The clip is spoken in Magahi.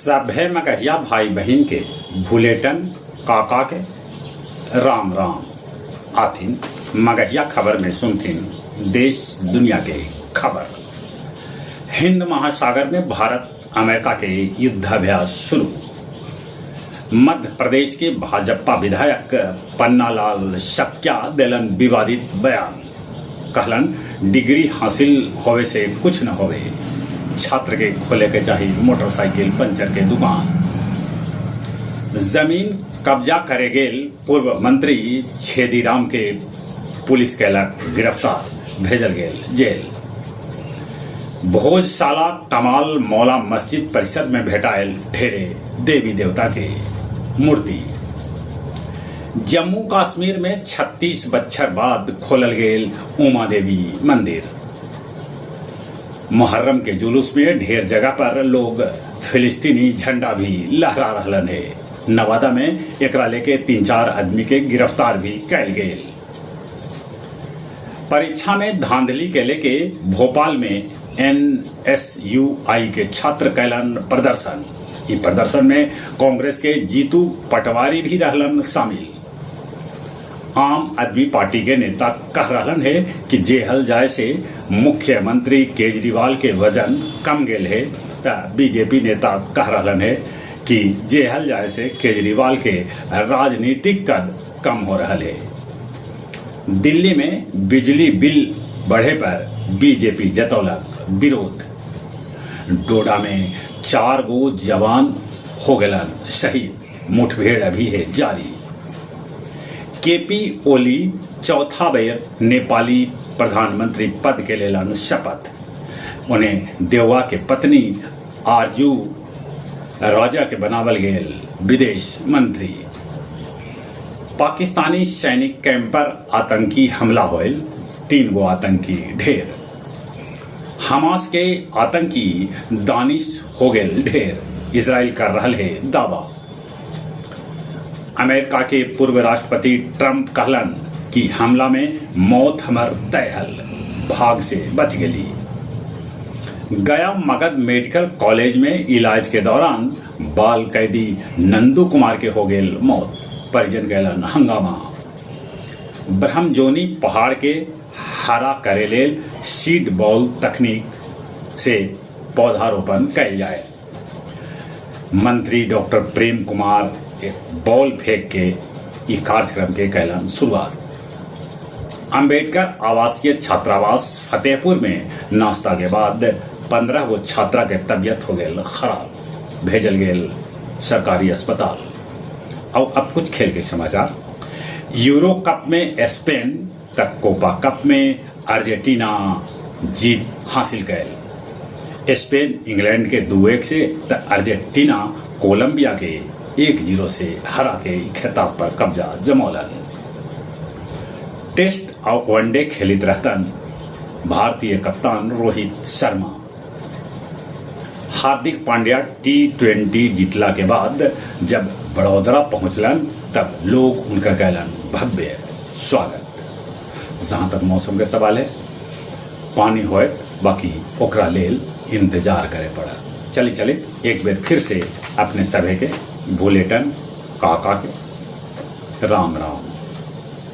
सभे मगहिया भाई बहिन के भुलेटन काका के राम राम। आथिन मगहिया खबर में सुनथिन देश दुनिया के खबर। हिंद महासागर में भारत अमेरिका के युद्धाभ्यास शुरू। मध्य प्रदेश के भाजपा विधायक पन्नालाल शक्या देलन विवादित बयान। कहलन, डिग्री हासिल होवे से कुछ न होवे, छात्र के खोले के चाही मोटरसाइकिल पंचर के दुकान। जमीन कब्जा करे गेल पूर्व मंत्री छेदीराम के पुलिस कैलक गिरफ्तार, भेजल गेल जेल। भोजशाला कमाल मौला मस्जिद परिसर में भेटायल ढेरे देवी देवता के मूर्ति। जम्मू कश्मीर में 36 बच्छर बाद खोलल गेल उमा देवी मंदिर। मुहर्रम के जुलूस में ढेर जगह पर लोग फिलिस्तीनी झंडा भी लहरा रहलन हे। नवादा में एकरा लेके 3-4 आदमी के गिरफ्तार भी कैल गेल। परीक्षा में धांधली के लेके भोपाल में एनएसयूआई के छात्र कैलन प्रदर्शन। ई प्रदर्शन में कांग्रेस के जीतू पटवारी भी रहलन शामिल। आम आदमी पार्टी के नेता कह रहलन हे कि जेहल जाय से मुख्यमंत्री केजरीवाल के वजन कम गेल हे, त बीजेपी नेता कह रहलन हे कि जेहल जाय से केजरीवाल के राजनीतिक कद कम हो रहल हे। दिल्ली में बिजली बिल बढ़े पर बीजेपी जतौलक विरोध। डोडा में 4 गो जवान हो गलन शहीद, मुठभेड़ अभी है जारी। केपी ओली चौथा बेर नेपाली प्रधानमंत्री पद के लेलन शपथ। उन्हें देउबा के पत्नी आरजू राजा के बनावल गेल विदेश मंत्री। पाकिस्तानी सैनिक कैंप पर आतंकी हमला होयल, 3 गो आतंकी ढेर। हमास के आतंकी दानिश हो गेल ढेर, इजराइल कर रहल है दावा। अमेरिका के पूर्व राष्ट्रपति ट्रंप कहलन कि हमला में मौत हमर तय हल, भाग से बच गेली। गया मगध मेडिकल कॉलेज में इलाज के दौरान बाल कैदी नंदू कुमार के हो गेल मौत, परिजन कैलन हंगामा। ब्रह्मजोनी पहाड़ के हरा करे लेल सीड बॉल तकनीक से पौधारोपण कैल जाए। मंत्री डॉक्टर प्रेम कुमार बॉल फेंक के ई कार्यक्रम के कैलन शुरुआत। अंबेडकर आवासीय छात्रावास फतेहपुर में नाश्ता के बाद 15 गो छात्रा के तबियत हो गेल खराब, भेजल गेल सरकारी अस्पताल। और अब कुछ खेल के समाचार। यूरो कप में स्पेन तक कोपा कप में अर्जेंटीना जीत हासिल कैल। स्पेन इंग्लैंड के 2-1 से त अर्जेंटीना कोलंबिया के 1-0 से हरा के खिताब पर कब्जा जमौलन। टेस्ट और वनडे खेलित रहतन भारतीय कप्तान रोहित शर्मा। हार्दिक पांड्या टी20 जीतला के बाद जब बड़ोदरा पहुंचलन तब लोग उनका कैलन भव्य स्वागत। जहां तक मौसम के सवाल है, पानी होए बाकी ओकरा लेल इंतजार करे पड़ा। चली चली एक बेर फिर से अपने सभे के बुलेटन काका के राम राम।